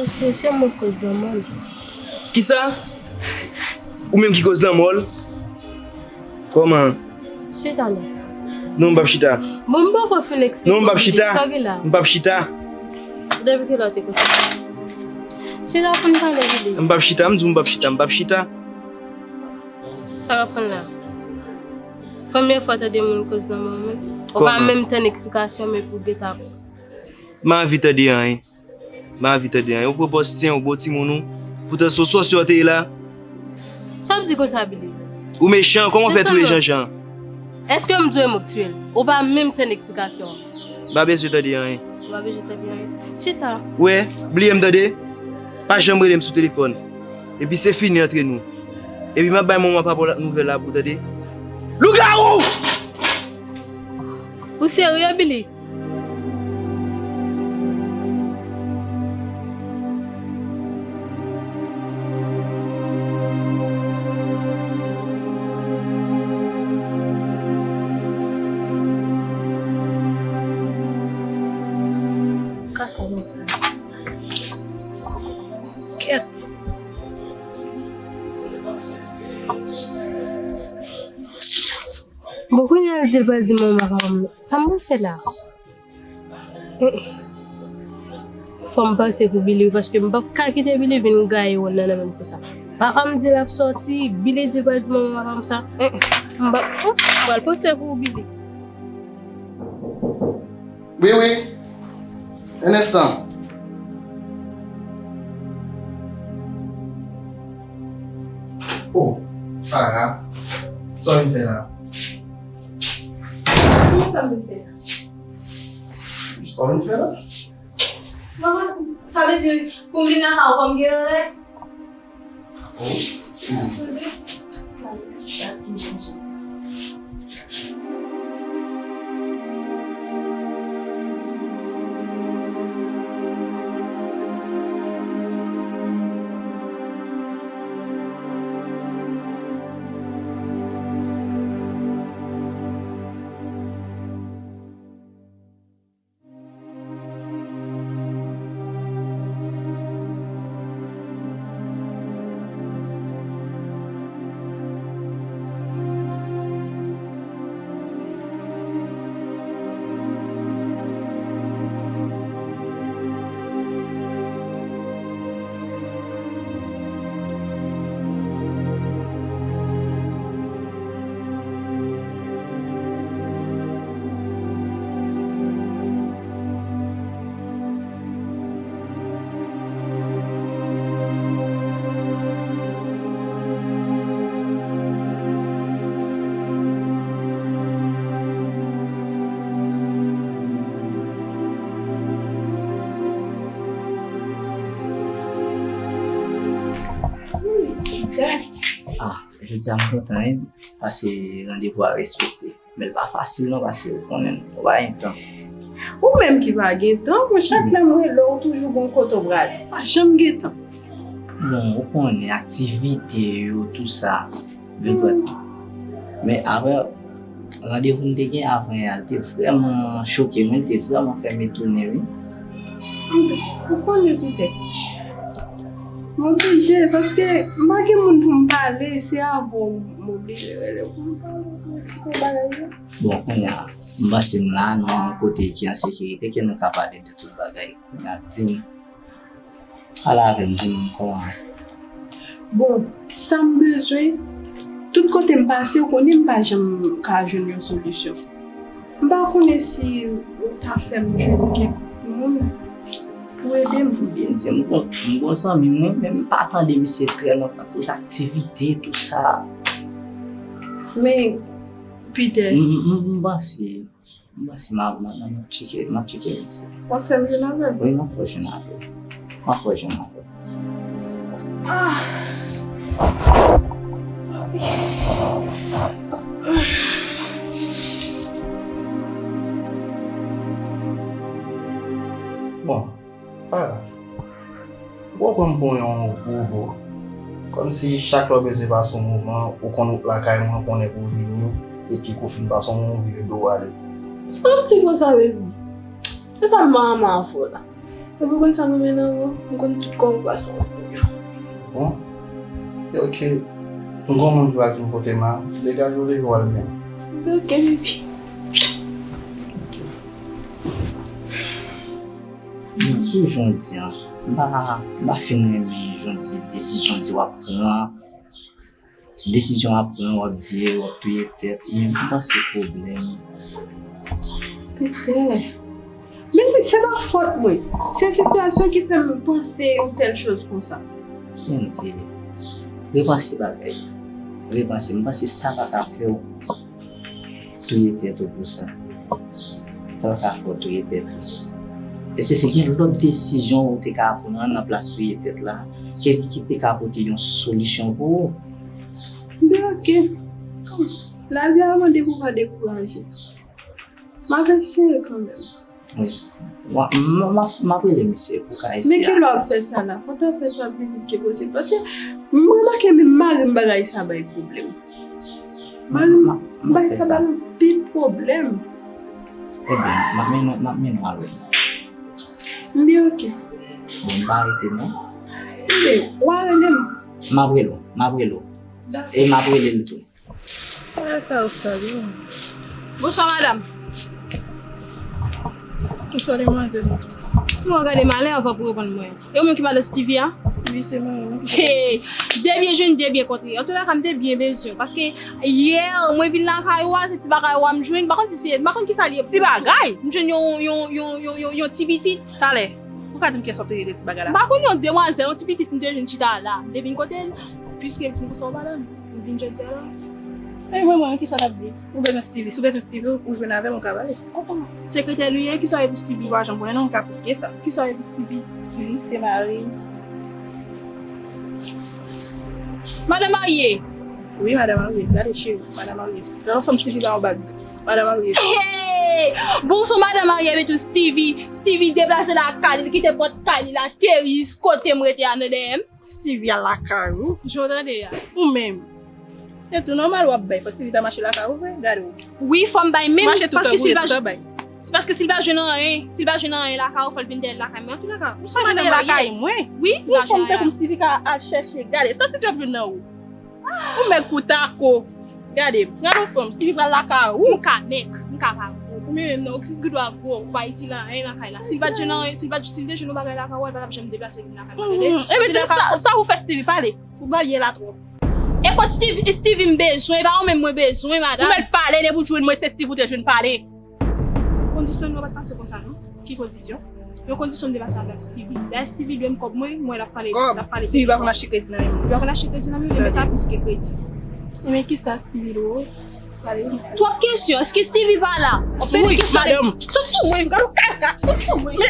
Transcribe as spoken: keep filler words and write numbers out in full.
Paske se mwen k koz lanmò l. Kisa? Ou menm ki koz lanmò l? Kòman? Chita la. Non, m p ap chita. Bon, m poko fin eksplike. Non, m p ap chita. Sa gen la? M p ap chita. Depi kilè w te konsa? Chita pou n pale, Billy. M p ap chita, m di w m p ap chita, m p ap chita. Sa k ap pran la? Premye fwa w tande moun koz lanmò moun? Ou pa menm tann eksplikasyon, men pou gentan. M anvi tande anyen. M anvi tande anyen. Ou pran pòz sen, ou bon timoun ou. Poutan se yon sòsye w te ye la. Sa w ap di konsa, Billy? Ou mechan, kòman w fè touye Jean Jean? Èske m di w e mwen k tiye l? Ou pa menm tann eksplikasyon an. M pa bezwen tande anyen. Ou pa bezwen tande anyen. Chita. Ou wè, bliye m tande. Pa janm rele m sou telefòn. Epi se fini antre nou. Epi m ap bay manman papa w lòt nouvèl la pou w tande. Lougawou! Ou serye, Billy? Kaka mesye. Kèt. Bon, kounye a l di l pral di manman papa m nan. Sa m pral fè la? Eh, eh. Fò m panse pou Billy wi, paske m p ap ka kite Billy vin gaye wòl nan nan men m konsa. Papa m di l ap sòti, Billy di l pral di manman papa m sa. Eh, eh. M p ap, hmm, m pral panse pou Billy. Wi, wi. Un instant. Oh, Farah. Sa w vin fè la? Kòman sa m vin fè la? Sa w vin fè la? Manman, sa vle di pou m vin lakay ou fò m gen règ? Oh, si. Ah, jodi a m kontan, wi, paske randevou a respekte. Men l pa fasil non, paske ou konnen, ou pa gen tan. Ou menm ki pa gen tan, mwen, chak lè m rele w, ou toujou gon kote w prale. Pa janm gen tan. Bon, ou konnen, aktivite yo, tou sa, vin pran tan. Men apre, randevou n te gen avan yè a, l te vrèman choke mwen, l te vrèman fè m etone, wi. Ou konnen, Peter. M oblije, paske m pa gen moun pou m pale, se avè w m oblije rele pou m pale, pou eksplike bagay yo. Bon, kounye a, m panse m la, nan yon kote ki an sekirite, ke nou ka pale de tout bagay. Kounye a, di m, pale avè m, di m kòman. Bon, sa m bezwen, tout kote m pase, ou konnen m pa janm ka jwenn yon solisyon. M pa konnen si ou ta fè m jwenn kèk moun pou ede m. Byen di, m gon, m gon zanmi m, wi, men m pa tande misye trè lontan, koz aktivite, tou sa. Men, Peter. M, m, m, m panse, m panse m ap, m ap, m ap tcheke, m ap tcheke misye. W ap fè m jwenn avè l? Wi, m ap fè w jwenn avè l. M ap fè w jwenn avè l. Ah! Bon, pa grav. Ou konprann m pou yon gwo bo. Kòmsi chak lè w bezwen pase yon moman, ou konn wout lakay mwen, konnen pou w vini, epi kou fin pase yon moman, ou vire do w ale. Sa w ap di konsa, baby? Se sa m pa renmen avè w la. Ou pa konn sa mwen renmen nan ou, m konn tout kòman w pase anfòm yo. Bon, e oke, m gon moun ki pa vin kote m a, degaje w leve w al byen. Oke, baby. Bon, sou jan w di an, m pa, m pa fin renmen jan w di desizyon w di w ap pran an. Desizyon w ap pran, w ap di w ap touye tèt, men m panse pwoblèm. Petè. Men se pa fòt mwen. Se sitiyasyon ki fè m panse yon tèl choz konsa. Sandy, repanse bagay. Repanse. M panse sa pa ka fè w touye tèt ou pou sa. Sa pa ka fè w touye tèt ou. E se, se gen lòt desizyon ou te ka pran nan plas touye tèt la, ki, ki te ka pote yon solisyon pou ou. Men oke. Lavi a mande pou w pa dekouraje. M ap eseye kanmenm. Wi. Wa- M m- m ap rele misye pou ka eseye. Men kilè w ap fè sa la? Fò w ta fè sa pi vit ke posib. Paske m remake menm mari m bagay sa bay pwoblèm. Mari m bagay sa bay anpil pwoblèm. Ebyen, m ap mennen w, m ap mennen w al wè l. M byen oke. Bon, m pa rete non. Ebyen, w a rele m. M ap rele w, m ap rele w. E m ap rele l tou. Sa sa ou sa yo. Bonswa madanm. Bonswa demwazèl. Mwen gade malè avan pou reponn mwen. E ou menm ki madan Steevie a? Wi, se mwen menm ki. Hey, de byen jwenn, de byen kontre. Antouka, m te byen bezwen. Paske yè, mwen vin lakay ou a, se ti bagay ou a m jwenn. M pa konn si se, m pa konn ki sa l ye. Ti bagay? M jwenn yon, yon, yon, yon, yon, yon ti pitit. Talè, ou ka di m kiyès w ap te rele ti bagay la? M pa konn yon demwazèl, yon ti pitit m te jwenn chita la. M te vin kote l, piske l di m konsa ou pa la. M vin jodi a la. E mwen, mwen, kisa w t ap di? Ou bezwen Steevie. Si w bezwen Steevie, ou jwenn avè m, ou ka pale. Kòman? Sekretè li ye, kisa w ye pou Steevie? Ou pa janm konnen non, ou ka plis ke sa. Kisa w ye pou Steevie? Steevie, se mari. Madan marye! Wi, madan marye. Gade cheri, madan marye. Gade fanm Steevie ba yon bag. Madan marye. Hey! Bon, se madan marye, men tou Steevie. Steevie deplase lakay li, li kite pòt kay li la, ateri kote m rete a nan dèyè m. Steevie al lakay ou. Jan w tande a. Ou menm. E tou nòmal w ap bay, fò Steevie ta mache lakay ou vre, gade w. Wi, fò m bay menm, paske si l pa, se paske si l pa jwenn anyen, si l pa jwenn anyen lakay ou, fò l vin dèyè l lakay mwen, antouka. Ou se madan marye. Lakay mwen? Wi, yon fanm tankou m Steevie ka al chèche, gade, sa Steevie ap jwenn nan ou. Ou mèg kou tako. Gade, gade yon fanm, Steevie pral lakay ou. M ka mèg, m ka pa gwo. Ou menm non, ou ki dwa gwo, ou pa itil anyen lakay la. Si l pa t jwenn anyen, si l pa t, si l te jwenn yon bagay lakay ou, l pa t ap janm deplase vin lakay mwen, tande? Ebyen, di m sa, sa ou fè Steevie, pale. Ou ba l ye la twòp. E kot Steve, Steevie m bezwen, e pa ou menm mwen bezwen, madanm. Ou mèt pale, depi w jwenn mwen, se Steve ou te jwenn pale. Kondisyon nou pa t pase konsa, non? Ki kondisyon? Yon kondisyon m te pase avèk Steevie. Dayè Steevie dwe m kòb mwen, mwen l ap pale, l ap pale. Kòb? Steevie pa konn achte kredi nan men moun. Li pa konn achte kredi nan men moun, men sa plis ke kredi. Men kisa Steevie dwe? Twòp kesyon, èske Steevie pa la? Wi, madanm. Sot sou mwen, gade w kaka. Sot sou mwen.